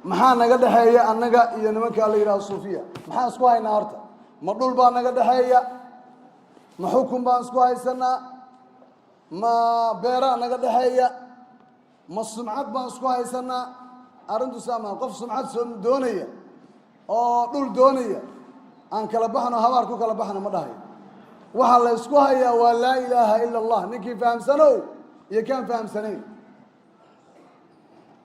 Maxaa naga dhexeeya annaga iyo nimankaa la yidhahdo suufiya? Maxaan isku haynaa horta? Ma dhul baa naga dhexeeya? Ma xukun baan isku haysanaa? Ma beeraa naga dhexeeya? Ma sumcad baan isku haysanaa? Arrintu saamaa qof sumcad soo doonaya oo dhul doonaya aan kala baxno, habaar ku kala baxno ma dhahayo. Waxaa la ysku hayaa waa laa ilaaha ila Allah. Ninkii fahamsanow iyo kaan fahamsanayn,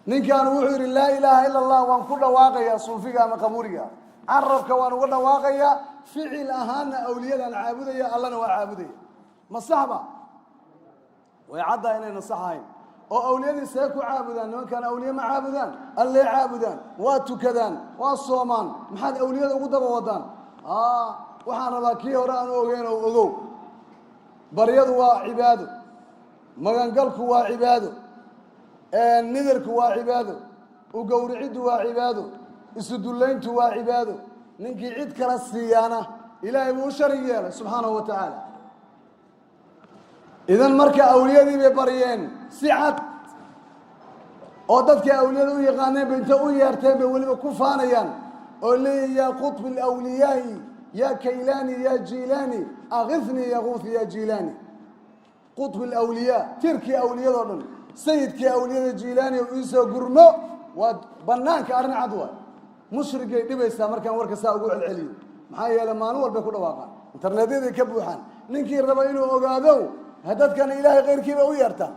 ninkan wuxuu yidhi: "Laa ilaaha ila Allah waan ku dhawaaqayaa." Suufiga ama qabuuriga carabka waan uga dhawaaqayaa, ficil ahaanna awliyadaan caabudaya, allana waa caabudaya. Ma saxba? Way caddaa inayna sax ahayn. Oo awliyadii see ku caabudaan? Nimankaan awliye ma caabudaan, alley caabudaan, waa tukadaan, waa soomaan. Maxaad awliyada ugu daba wadaan? Waxaan rabaa kii hore aan u ogeyn oo ogow. Baryadu waa cibaado, magangalku waa cibaado, nidarku waa cibaado, ugowriciddu waa cibaado, isudullayntu waa cibaado. Ninkii cid kala siiyaana Ilaahay buu u sharig yeelay, subxaanahu wa tacaala. Idan marka awliyadii bay baryeen si cad, oo dadkii awliyada u yaqaaneen bay inta u yeerteen bay weliba ku faanayaan oo leeyihin: "Yaa qutbi alawliyaai, yaa kaylaani, yaa jiilaani, akifnii ya guuthi ya jiilaani." Qutbi alawliyaa, tirkii awliyadoo dhan, sayidkii awliyada Jiilaani, o iisoo gurmo. Waa banaanka, arrin cad waay. Mushrigay dhibaysaa markaan warka saa ugu celceliyo. Maxaa yeele, maalin walbay ku dhawaaqaan, internetyaday ka buuxaan. Ninkii raba inuu ogaado, dadkana Ilaahay kayrkiiba u yeertaan.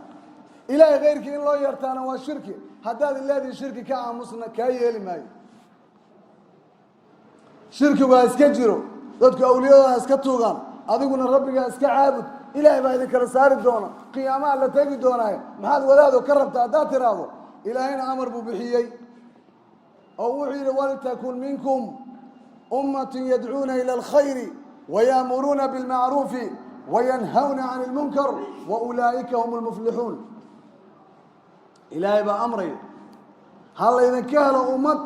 Ilaahay kayrkii in loo yeertaana waa shirki. Haddaad ileedihi shirki ka aamusna, kaa yeeli maayo. Shirkigu ha iska jiro, dadku awliyadooda ha iska tuugaan, adiguna Rabbigaa iska caabud. Ilaahay baa idin kala saari doona, qiyaamaha la tegi doonaaye. Maxaad wadaado ka rabta haddaad tiraahdo, Ilaahayna amar buu bixiyey oo wuxuu yidhi: "Waltakun minkum ummatun yadcuuna ila alkhayri wayaamuruuna bilmacruufi wayanhawna can ilmunkar wa ulaa'ika hum lmuflixuun." Ilaahay baa amraya: ha laydinka helo ummad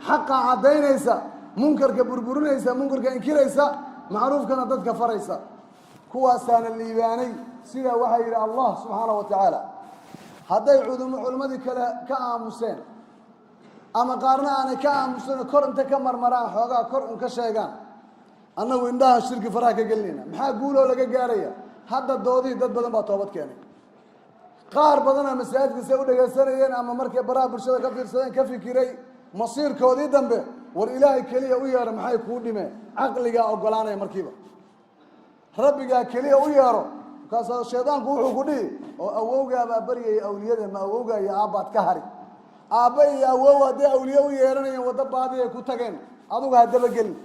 xaqa caddaynaysa, munkarka burburinaysa, munkarka inkiraysa, macruufkana dadka faraysa. Kuwaasaana liibaanay. Sidaa waxaa yidhi Allah subxaanahu wa tacaala. Hadday culimmadii kale ka aamuseen ama qaarna aanay ka aamusan, kor inta ka marmaraan, xoogaa kor un ka sheegaan, annagu indhaha shirki faraha ka gelinayna. Maxaa guuloo laga gaaraya? Hadda doodihii dad badan baa toobad keenay. Qaar badanaa masaajidka say u dhegaysanayeen ama markay baraha bulshada ka fiirsadeen ka fikiray masiirkoodii dambe. War Ilaahay keliya u yeero, maxay kuu dhimeen? Caqligaa ogolaanaya markiiba Rabbigaa keliya u yeero. Markaasaa shaydaanku wuxuu ku dhihi: "Oo awowgaabaa baryaya awliyada, ma awowgaa iyo aabbaad ka hari?" Aabba iyo awow hadday awliye u yeeranayeen, waddo baadiyay ku tageen, adugu ha dabagelin.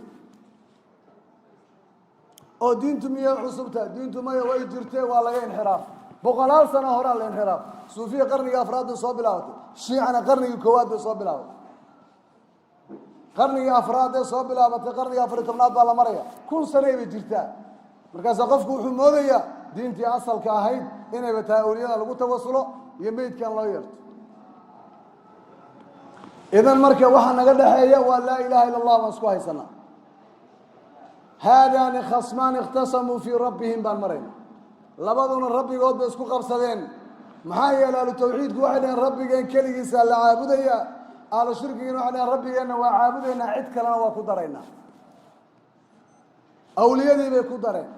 Oo diintu miyay cusubta? Diintu maya, way jirtee, waa laga inxiraaf. Boqolaal sano horaa la inxiraaf. Suufiya qarnigii afraad bay soo bilaabatay, shiicana qarnigii koowaad bay soo bilaabatay. Qarnigii afraad ee soo bilaabatay, qarnigii 14aad baa la maraya. 1000 sanay bay jirtaa. Markaasaa qofku wuxuu moodayaa diintii asalka ahayd inayba tahay awliyada lagu tawasulo iyo meydkan loo yeerto. Idan marka waxaa naga dhexeeya waa laa ilaha ila Allah baan isku haysanaa. "Haadaani khasmaani ikhtasamuu fii rabbihim" baan marayna. Labaduna rabbigood bay isku qabsadeen. Maxaa yeeley, ahlu tawxiidku waxay dhaheen: "Rabbigeen keligiisaa la caabudaya." Ahlu shirkigiina waxay dhaheen: "Rabbigeenna waa caabudaynaa, cid kalena waa ku daraynaa." Awliyadii bay ku dareen,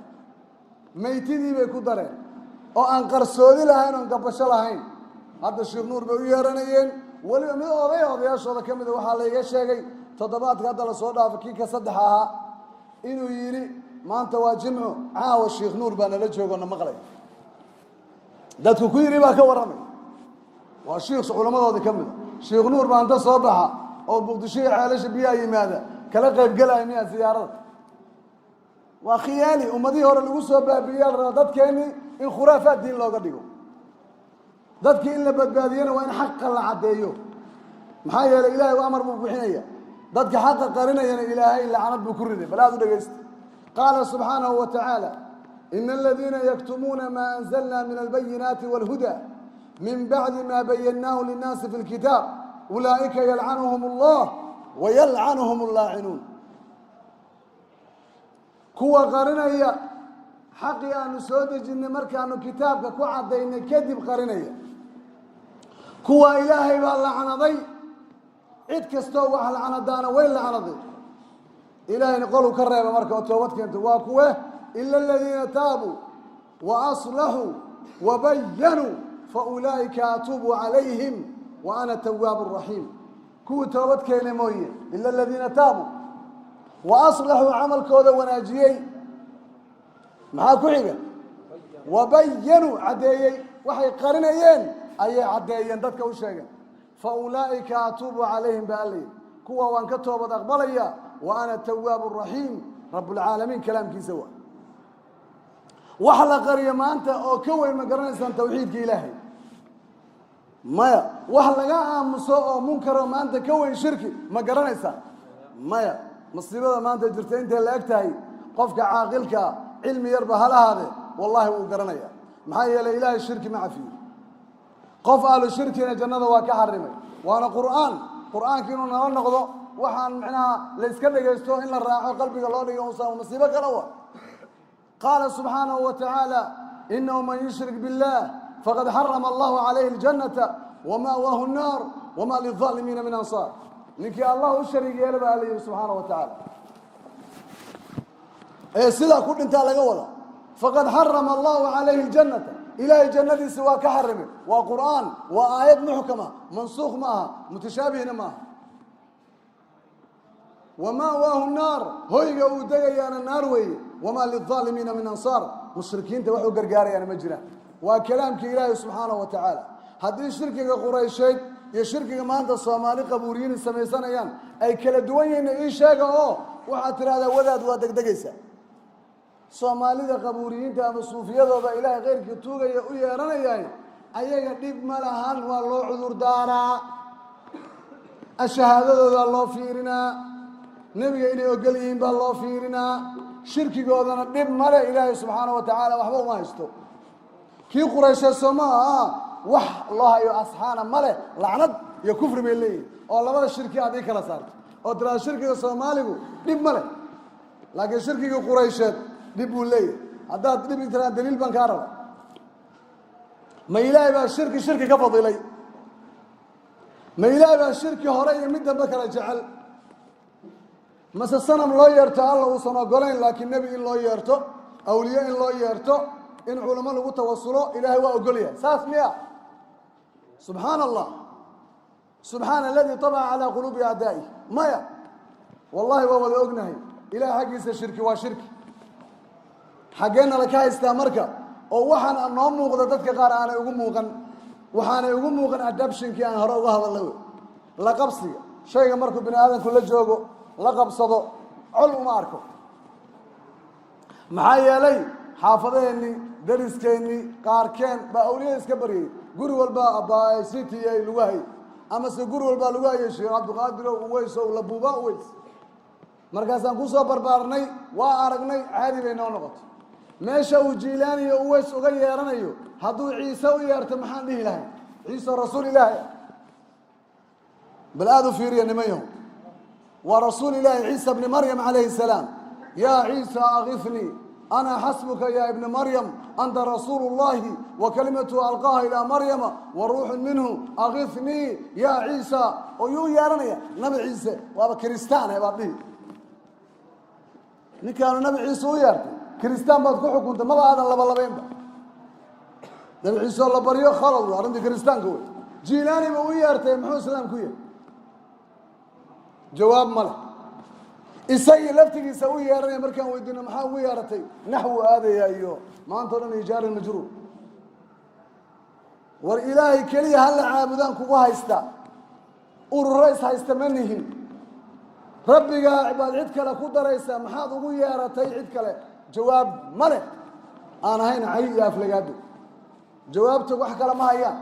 meytidii bay ku dareen, oo aan qarsoodi lahayn, oon gabasho lahayn. Hadda Sheekh Nuur bay u yeeranayeen. Weliba mid oday odayaashooda ka mida waxaa layga sheegay toddobaadka hadda lasoo dhaafay, kii ka saddex ahaa, inuu yidhi: "Maanta waa Jimco, caawa Sheekh Nuur baa nala joogo, na maqlay." Dadku ku yidhi baa ka warramay. Waa shiikh culammadoodii ka mida. Sheekh Nuur baa inta soo baxa oo Muqdisho iyo Ceelasha Biyaha yimaada kala qaybgelaya miyaa siyaarada? Waa khiyaali ummadihii hore lagu soo baabi'iyaa. La rabaa dadkeennii in khuraafaad diin looga dhigo. Dadkii in la badbaadiyana waa in xaqa la caddeeyo. Maxaa yeelay, Ilahay u amar buu bixinaya. Dadka xaqa qarinayana Ilaahay lacnad buu ku riday. Bal aad u dhegaysta. Qaala subxaanahu wa tacaala: "Ina aladiina yaktumuuna maa anzalna min albayinaati walhuda min bacdi ma bayannaahu linnaasi fi lkitaab ulaa'ika yalcanuhum Allah wayalcanuhum allaacinuun." Kuwa qarinaya xaqii aanu soo dejinnay markaanu kitaabka ku caddaynay kadib qarinaya, kuwa Ilaahay baa lacnaday. Cid kastoo wax lacnadaana way lacnaday. Ilaahayna qoluu ka reeba marka oo toobad keento. Waa kuwe? Ila aladiina taabuu wa aslaxuu wabayanuu faulaa'ika atuubu calayhim wa ana tawaabu raxiim. Kuwii toobad keenay mooye. Ila aladiina taabuu wa aslaxuu, camalkooda wanaajiyey. Maxaa ku xiga? Wabayanuu, caddeeyey. Waxay qarinayeen ayay caddeeyeen, dadka u sheegeen. Fa ulaa'ika atuubu calayhim ba alla yidhi, kuwa waan ka toobad aqbalaya. Wa ana tawaabu raxiim. Rabbulcaalamiin kalaamkiisa waa wax la qariyo maanta oo ka weyn ma garanaysaan tawxiidka Ilaahay? Maya. Wax laga aamuso oo munkaro maanta ka weyn shirki ma garanaysaan? Maya. Masiibada maanta jirta intay la eg tahay, qofka caaqilkaa cilmi yarba hala ahaadee, wallahi wuu garanaya. Maxaa yeelay, Ilaahay shirki ma cafiyo, qof ahlu shirkina jannada waa ka xarimay. Waana Qur'aan. Qur'aanka inuu nala noqdo waxaan micnaha la iska dhegaysto, in la raaco, qalbiga loo dhigo usan masiibo kale wa. Qaala subxaanahu wa tacaala: inahu man yushrik billah faqad xarama allahu calayhi اljannata wama'waahu الnaar wama lilظaalimiina min ansaar. Ninkii Allah u shariig yeela, baa Alla yihi subxaanahu wa tacaala, ee sidaa ku dhintaa laga wada, faqad xarama allahu calayhi اljannata, Ilaahay jannadiisa waa ka xarimay. Waa Qur'aan, waa aayad muxkama, mansuukh ma aha, mutashaabihna ma aha. Wama'waahu naar, hoyga uu degayaana naar weeye. Wamaa lilظaalimiina min ansaar, mushrikiinta wax u gargaarayaana ma jiraan. Waa kalaamkii Ilaahay subxaanahu wa tacaala. Haddii shirkiga Quraysheed iyo shirkiga maanta Soomaali qabuuriyiin samaysanayaan ay kala duwan yihiinna, ii sheega oo waxaad tidhahdaa, wadaad, waa degdegaysaa. Soomaalida qabuuriyiinta ama suufiyadooda Ilaahay khayrkii tuugaya u yeeranayahay, ayaga dhib ma lahan, waa loo cudur daaraa, ashahaadadoodaa loo fiirinaa, nebiga inay ogol yihiin baa loo fiirinaa. Shirkigoodana dhib male, Ilaahay subxaana wa tacaala waxba uma haysto. Kii Quraysheed soo ma aha, wax loo hayo asxaana male, lacnad iyo kufri bay leeyihin. Oo labada shirki aad ii kala saarto oo tiraa shirkiga Soomaaligu dhib ma leh, laakiin shirkigii Quraysheed dhib buu leeyahay. Haddaad dhib tiraan, daliil baan kaa raba. Ma Ilaahay baa shirki shirki ka fadilay? Ma Ilaahay baa shirki hore iyo mid dambe kala jecel? Mase sanam loo yeerto Alla uusan ogolayn, laakiin nebi in loo yeerto, awliye in loo yeerto, in culamo lagu tawasulo Ilaahay waa ogol yahay, saas miya? Subxaana Allah, subxaana aladii طabca calaa quluubi acdaa'ih. Maya, wallahi waa wada ognahay, Ilahay xaggiisa shirki waa shirki. Xaggeenna la ka haystaa marka oo waxaan noo muuqda dadka qaar aanay ugu muuqan, waxaanay ugu muuqan adaptionkii aan hore uga hadalnay wey, la qabsiga. Shayga markuu bini aadamku la joogo, la qabsado, col uma arko. Maxaa yeelay, xaafadaheennii, dariskeenii qaarkeen baa awliyada iska baryay. Guri walba city ay lagu hayay, amase guri walbaa lagu hayay Sheekh Cabdiqaadirow, Uweysow, Labuuba Uweys. Markaasaan kusoo barbaarnay, waa aragnay, caadi bay noo noqotay. Meesha uu Jiilaaniyo Uweys uga yeeranayo, hadduu Ciise u yeerto, maxaan dhihi lahay? Ciise rasuul Ilaahi ah. Bal aada u fiiriya, niman yahow, waa rasuul Ilaahi Ciisa bni Maryam calayhi salaam. Yaa Ciisa akifnii, ana xasbuka ya ibna Maryam, anta rasuulu اllahi wa kalimatuhu alqaaha ilaa Maryama wa ruuxun minhu, akifnii ya Ciisa. Oo yuu yeeranaya? Nabi Ciise. Waaba kiristaane baad dhihi. Ninkaanu Nabi Ciise u yeertay kiristaan baad ku xukuntay, maba aadan labalabaynba. Nabi Ciise oo la baryo khalad wey, arrintii kiristaanka wey. Jiilaani ba u yeertay, muxuu islaam ku yahay? Jawaab ma leh. Isagii laftigiisa u yeeranaya markaan weydiino, maxaa ugu yeeratay? Naxwu aadaya iyo maanta o dhan ijaari majruur. War Ilaahay keliya hala caabudaan kugu haysta, ururo is haysta ma nihin. Rabbigaa baad cid kale ku daraysaa, maxaad ugu yeeratay cid kale? Jawaab ma leh aan ahayn cay iyo aflagaado. Jawaabta wax kale ma hayaan.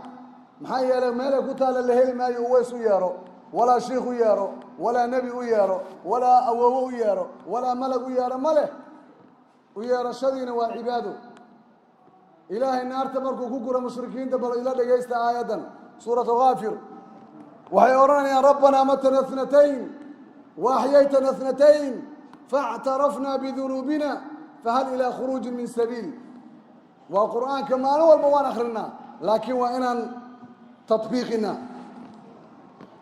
Maxaa yeelay, meelay ku taalla la heli maayo. Uweys u yeero, walaa shiikh u yeero, walaa nebi u yeero, walaa awoowo u yeero, walaa malag u yeero, ma leh. U yeerashadiina waa cibaado. Ilaahay naarta markuu ku guro mushrikiinta, bal ila dhegaysta aayaddan suuratu Kaafir. Waxay odhanayaan: rabbanaa amatana itnatayn wa axyaytana itnatayn faاctarafna bidunuubina fahal ilaa khuruujin min sabiil. Waa Qur'aanka maalin walba waan akrinaa, laakiin waa inaan tatbiiqinaa.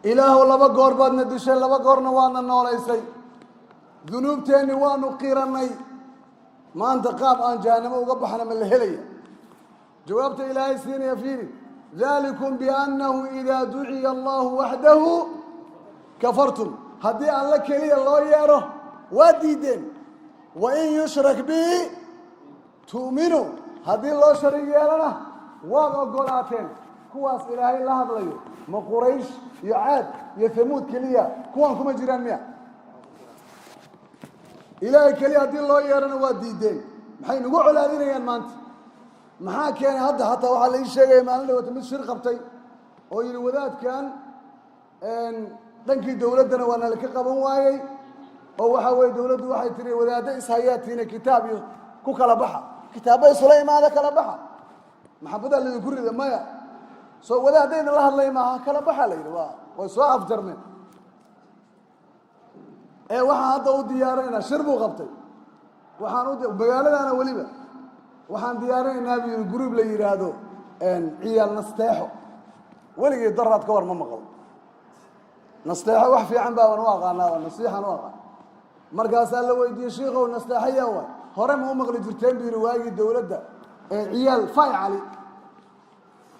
Ilaahow, laba goor baadna dishay, laba goorna waadna noolaysay. Dunuubteenni waanu qirannay. Maanta qaab aan jahannamo uga baxna ma la helaya? Jawaabta Ilaahay siinaya fiiri: ذلكم بأنه إذا دعي الله وحده كفرتم. Haddii Alla keliya loo yeedho, waa diideen. وإن يشرك به تؤمنوا. Haddii loo shariig yeelana, waad ogolaateen. Kuwaas Ilaahay la hadlayo ma Quraysh iyo Caad iyo Hamuud keliya? Kuwan kuma jiraan miya? Ilaahay keliya haddii loo yeedhana waa diideen. Maxay nagu colaadinayaan maanta? Maxaa keenay hadda? Xataa waxaa la ii sheegaya maalin dhawata mid shir qabtay oo yidhi wadaadkan dhankii dowladdana waa nalaka qaban waayey, oo waxaa weye dowladdu waxay tihi wadaaddo ishayaatiina kitaab iyo ku kala baxa, kitaabba isula imaada, kala baxa, maxabadaa laydinku rida. Maya, soo wadaadayna la hadlay maaha, kala baxa la yidhi. Way soo afjarmeen. Ee waxaan hadda u diyaarinaynaa, shir buu qabtay, waxaan u magaaladaana weliba waxaan diyaarinaynaa buu yidhi group la yidhaahdo Ciyaal Nasteexo. Weligii daraad ka hor ma maqlo nasteexo. Wax fiican baaban u aqaanaaba, nasiixan u aqaan. Markaasaa la weydiiyey: "Shiikow, nasteexo yaa waay? Hore ma u maqli jirteen?" buu yidhi. Waagii dowladda ee ciyaal Fay Cali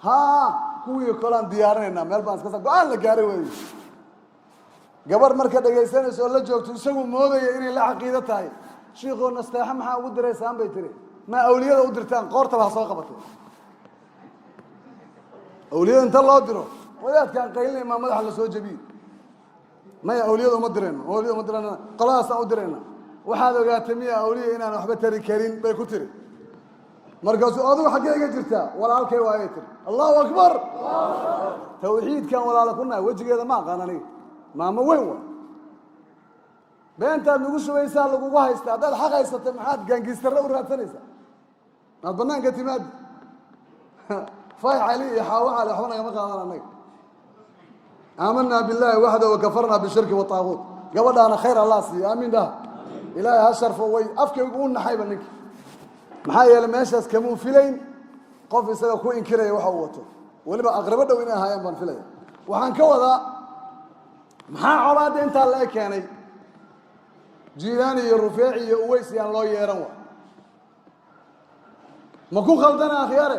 haa, kuwii kolaan diyaarinaynaa, meel baan iska go-aan la gaaray wey. Gabar marka dhegaysanaysa oo la joogto, isagu moodaya inay la caqiido tahay, "Shiikoo, nasteexo maxaa ugu diraysaan?" bay tiri. "Ma awliyada u dirtaan? Qoortaba ha soo qabatay awliyada inta loo diro. Wadaadkaan qaylinay maa madaxa la soo jebiye. Maya, awliyada uma dirayno, awliyada uma dirayno, qoladaasaan u dirayna. Waxaad ogaatay miya awliya inaan waxba tari karin?" bay ku tiri. Markaasuu: "Adigu xaggee iga jirtaa?" "Walaalkay waayay," tiri. Allahu akbar! Tawxiidkan walaala ku nahay. Wejigeeda ma aqaan aniga. Maamo weyn waa. Beentaad nagu shubaysaa lagugu haysta. Haddaad xaq haysata, maxaad gaangiistarre u raadsanaysaa? Maad banaanka timaadi? Fay Cali iyo Xaawo Cali waxba nagama qaadan annaga. آمنا بالله وحده وكفرنا بالشرك والطاغوت. Gabadhaana khayr Allah siiyo. Aamiin dhaha. Ilaahay ha sharfo. Way afkaygu u naxayba ninki. Maxaa yeelay, meeshaas kamuu filayn qof isaga ku inkiraya waxa uu wato. Weliba aqribo dhow inay ahaayeen baan filaya. Waxaan ka wadaa, maxaa colaadda intaa la eg keenay? Jiilaani iyo Rufeeci iyo Uweys yaan loo yeeran wa. Ma ku khaldana, akhyaare,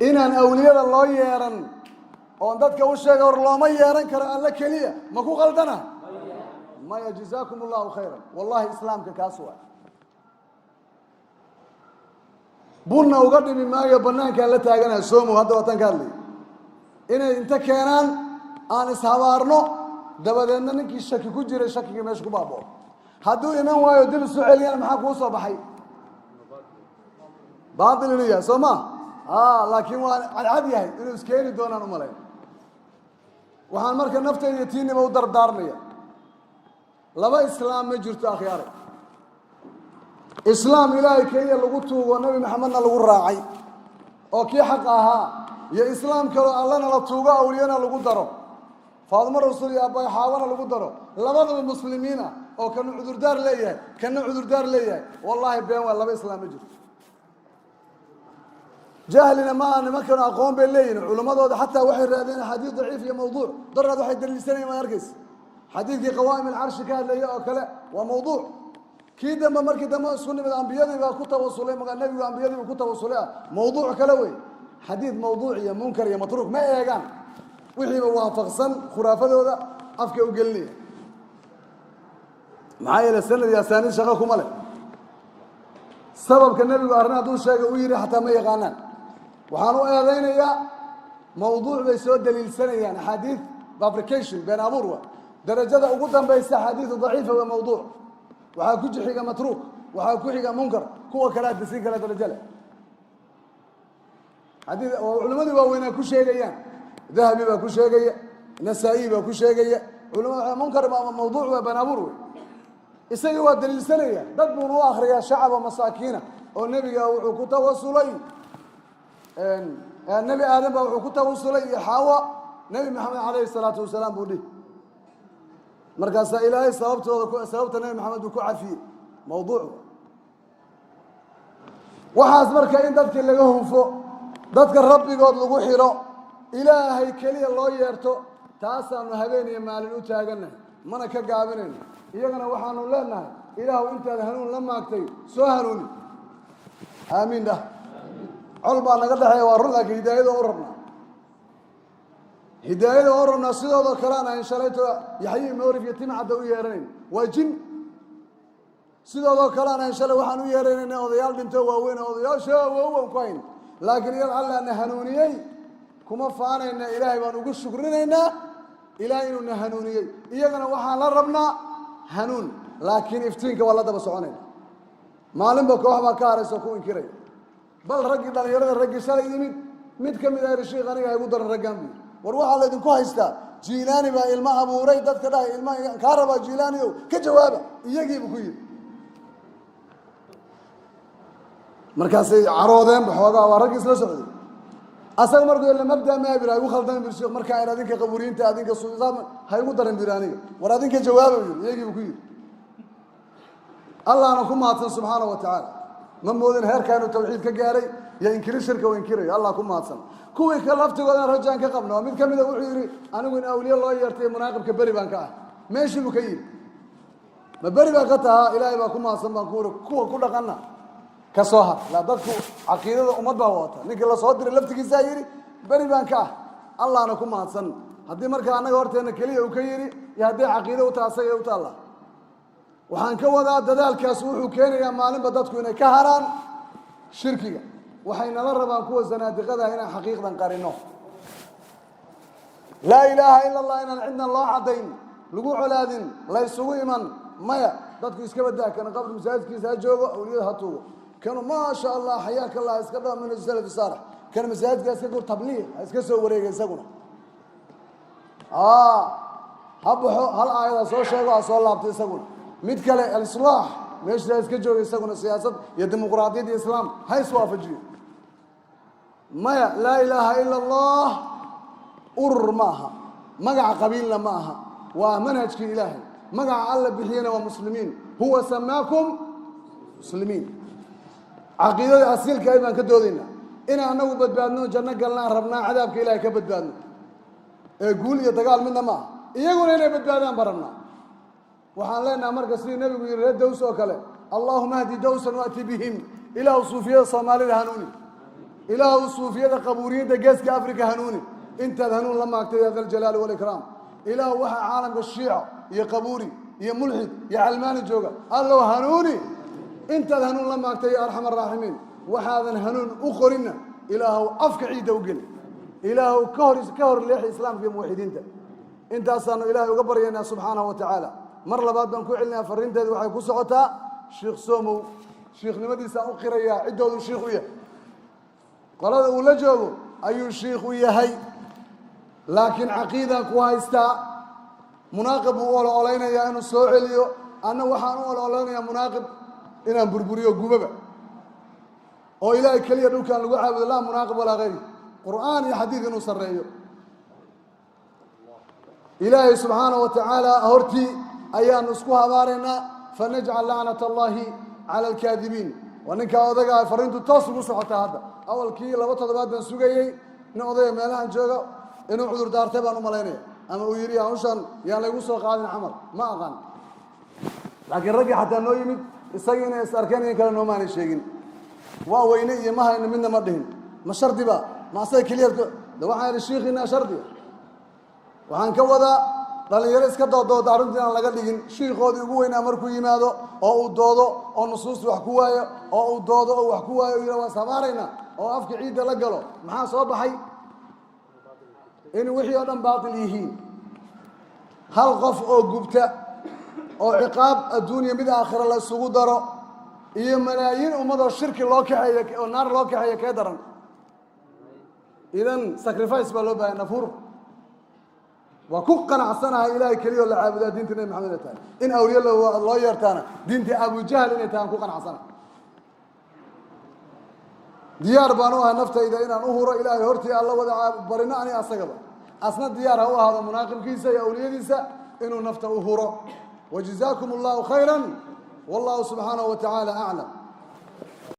inaan awliyada loo yeeran oon dadka u sheega hor looma yeeran karo Alla keliya? Ma ku khaldana? Maya. جزاكم الله خيرا. Wallahi islaamka kaas waa bunna uga dhimi maayo. Banaankaan la taaganaha somow. Hadda waatan ka hadlay inay inta keenaan aan ishabaarno, dabadeedna ninkii shaki ku jiray shakigii meesha ku baabao. Hadduu iman waayo, dib isu celiyana, maxaa kuu soo baxay? Baatil inuu yahay, soo ma? Laakiin waa cadcad yahay inuu iskeeni doonaan u malayn. Waxaan marka naftayda iyo tiinima u dardaarmaya, laba islaam ma jirto, akhyaare. Islaam Ilaahay keliya lagu tuugo, Nebi Maxamedna lagu raacay oo kii xaq ahaa, iyo islaam kaloo Allana la tuugo, awliyana lagu daro, Faadimo Rasuul iyo abbay Xaawana lagu daro, labadaba muslimiin ah, oo kana cudurdaar leeyahay, kana cudurdaar leeyahay. Wallaahi been waa, laba islaam ma jirto. Jahlina ma aha nimankanu, aqoon bay leeyihin. Culimmadooda xataa waxay raadeen axaadiis daciif iyo mawduuc. Daraad waxay daliilsanayeen waad arkaysa, xadiidkii qawaa'im alcarshi ka hadlaya oo kale waa mawduuc. Kii dambe, markii dambe isku nimid, ambiyadii baa ku tawasulay, nebigu ambiyadii buu ku tawasulay ah, mawduuc kale wey. Xadiid mawduuc iyo munkar iyo matruuk ma eegaan, wixiiba waafaqsan khuraafadooda afka u gelinaya. Maxaa yeele, sanad iyo asaaniid shaqo kuma leh. Sababka nebigu arrin hadduu sheegay u yidhi xataa ma yaqaanaan. Waxaan u eedaynayaa mawduuc bay soo daliilsanayaan, axaadiid fabrication, been abuur. Wa darajada ugu dambaysa axaadiidu daciifa waa mawduuc, waxaa ku xiga matruuk, waxaa ku xiga munkar, kuwa kale adisiin kale darajo leh. Xadii oo culimmadii waaweynaa ku sheegayaan, Dahabi baa ku sheegaya, Nasaa-i baa ku sheegaya. Culimada munkar mawduuc waa been abuur wey. Isagii waa daliilsanaya, dad buuna u akriyaa shacaba masaakiina oo nebiga wuxuu ku tawasulay, Nebi Aadam baa wuxuu ku tawasulay iyo Xaawa Nebi Maxamed calayhi salaatu wasalaam buu dhihi. Markaasaa Ilaahay sababtooda, sababta Nebi Maxamed uu ku cafiyey. Mawduuc waxaas marka in dadkii laga hufo, dadka rabbigood lagu xiro, Ilaahay keliya loo yeerto. Taasaanu habeen iyo maalin u taagannahay, mana ka gaabinayno. Iyagana waxaanu leenahay, Ilaahu intaad hanuun la maagtay soo hanuuni. Aamiin dhah. Col baa naga dhexeeya, waa run, laakiin hidaayada u rabnaa, hidaayada u rabnaa. Sidoodoo kale aan ahayn shalayto Yaxyi Mawrif iyo Timcadda u yeeranayn, waa jin. Sidoodoo kale aan ahayn shalay waxaan u yeeranayna odayaal dhinto waaweyn oo odayaasha waawan ku hayn, laakiin iyada Allaa na hanuuniyey. Kuma faanayna, Ilaahay baan ugu shukrinaynaa Ilaahay inuu na hanuuniyey. Iyagana waxaan la rabnaa hanuun, laakiin iftiinka waa la daba soconayna. Maalinba koox baa ka haraysa oo ku inkiraya. Bal raggii dhallinyarada, raggii shalay yimid, mid ka mid ah yidhi, "Shiikh, aniga igu daran raggaan," buu yidhi. "War waxaa laydinku haystaa Jiilaani baa ilmo abuuray, dadka dhahay ilma kaa rabaa Jiilaani ow ka jawaaba," iyagiibu ku yidhi. Markaasay caroodeenba xoogaa, waa raggii isla socday. Asaga markuu yidhi, mabda maa bir ha igu khaldamin bir sheekh, markaa in adinka qabuuriyiinta, adinka suusaam ha igu daran bir aniga. "War adinka jawaaba," yidhi, iyagiibu ku yidhi. Allahna ku mahadsan subxaana wa tacaala. Ma moodin heerkaa inuu tawxiid ka gaaray iyo inkiri shirka uu inkirayo. Allah ku mahadsan. Kuwii ka laftigoodana rajaan ka qabna. Oo mid ka mida wuxuu yidhi, "Anigu in awliye loo yeertay munaaqibka beri baan ka ah." Meeshii buu ka yidhi, "Ma beri baa ka tahaa?" Ilaahay baa ku mahadsan baan ku uri. Kuwa ku dhaqanna ka soo har laa, dadku caqiidada ummad baa wadata. Ninkii lasoo diray laftigiisaa yidhi, "Beri baan ka ah." Allahna ku mahadsan. Haddii markaa annaga horteenna keliya uu ka yidhi iyo haddii caqiide u taha asaga u taalla. Waxaan ka wadaa, dadaalkaas wuxuu keenayaa maalinba dadku inay ka haraan shirkiga. Waxay nala rabaan kuwa zanaadiqada inaan xaqiiqdan qarino, laa ilaaha ila Allah inaan cidna loo caddayn, lagu colaadin, la ysugu iman. Maya, dadku iska badaa. Kana qabri masaajidkiisa ha joogo, awliyada ha tuugo. Kanu maasha Allah, xayaaka Allah, iska dhaa min salaf saalix. Kan masaajidka iska gur, tabliiq ha iska soo wareega isaguna, ha baxo, hal aayad ha soo sheego, ha soo laabto isaguna. Mid kale alislaax meesha iska jooga isaguna, siyaasad iyo dimuqraadiyad iyo islaam ha iswaafajiyo. Maya, laa ilaaha ila Allah urur ma aha, magaca qabiilna ma aha, waa manhajkii Ilaahay. Magaca Alla bixiyena waa muslimiin. Huwa samaakum muslimiin. Caqiidada asiilka ay baan ka doodaynaa. Inaan anagu badbaadno, janno galnaan rabnaa, cadaabka Ilahay ka badbaadno, ee guul iyo dagaal midna ma aha. Iyaguna inay badbaadaan baan rabnaa. Waxaan leenaha marka, sidii Nebigu yihi reer Dows oo kale, "Allahuma hdi dowsan waati bihim." Ilaahu suufiyada Soomaalida hanuuni. Ilaahu suufiyada qabuuriyinta Geeska Africa hanuuni, intaad hanuun la maagtay, ya da aljalaali walikraam. Ilaahu waxaa caalamka shiico iyo qabuuri iyo mulxid iyo calmaani jooga, Allow hanuuni, intaad hanuun la maagtay, ya arxam araaximiin. Waxaadan hanuun u qorinna, Ilaahow afka ciidda u geli. Ilaahow ka hor leexi islaamka iyo muwaxidiinta. Intaasaanu Ilaahay uga baryaynaa subxaanahu wa tacaala. Mar labaad baan ku celinayaa, farriinteedu waxay ku socotaa Shiikh Somow. Shiikhnimadiisaan u qirayaa, ciddoodu shiikh u yahay, qolada uu la joogo ayuu shiikh u yahay, laakiin caqiidan ku haystaa. Munaaqib buu u olo-oleynayaa inuu soo celiyo. Anna waxaan u olo-oleynayaa munaaqib inaan burburiyo gubaba, oo Ilaahay keliya dhulkaan lagu caabudo, laa munaaqib walaa hayri, Qur'aan iyo xadiid inuu sarreeyo. Ilaahay subxaanaه wa tacaala hortii ayaanu isku habaaraynaa. Fanajcal lacnat allahi cala alkaadibiin. Waa ninkaa odagaa fariintu toos ugu socotaa hadda. Awalkii 2 toddobaad baan sugayey. Nin odaya meelahan jooga inuu cudur daartay baan u malaynaya, ama uu yidhi hawshan yaan laygu soo qaadin camal, ma aqaan. Laakiin raggii xataa noo yimid, isagii inay is arkeen in kale noomaanay sheegin. Waa weyne iyo ma hayno midna ma dhihin. Ma shardiba ma asaga keliya de? Waxaan idhi shiikhiinaa shardiga. Waxaan ka wadaa, dhalinyaro iska doodooda arrinta inaan laga dhigin. Shiikoodii ugu weynaa markuu yimaado oo uu doodo oo nusuusta wax ku waayo, oo uu doodo oo wax ku waayo, o yidha waa ishabaaraynaa, oo afka ciidda la galo, maxaa soo baxay? In wixii oo dhan baatil yihiin. Hal qof oo gubta oo ciqaab adduunya mid aakhira la isugu daro iyo malaayiin ummadoo shirki loo kaxeeyo oo naar loo kaxeeyo, kee daran? Idan sacrifice baa loo bahaya, nafur. Waa ku qanacsanahay Ilaahay keliya oo la caabudaa diinta Nebi Maxamed inay tahay. In awliye loo yeertaana diinta Abujahal inay tahay aan ku qanacsanahay. Diyaar baan u ahay naftayda inaan u huro Ilaahay hortii, alla wada barino ani asagaba. Asna diyaar ha u ahaado munaaqibkiisa iyo awliyadiisa inuu nafta u huro. Wajazaakum allahu khayra, wallahu subxaanahu wa tacaala aclam.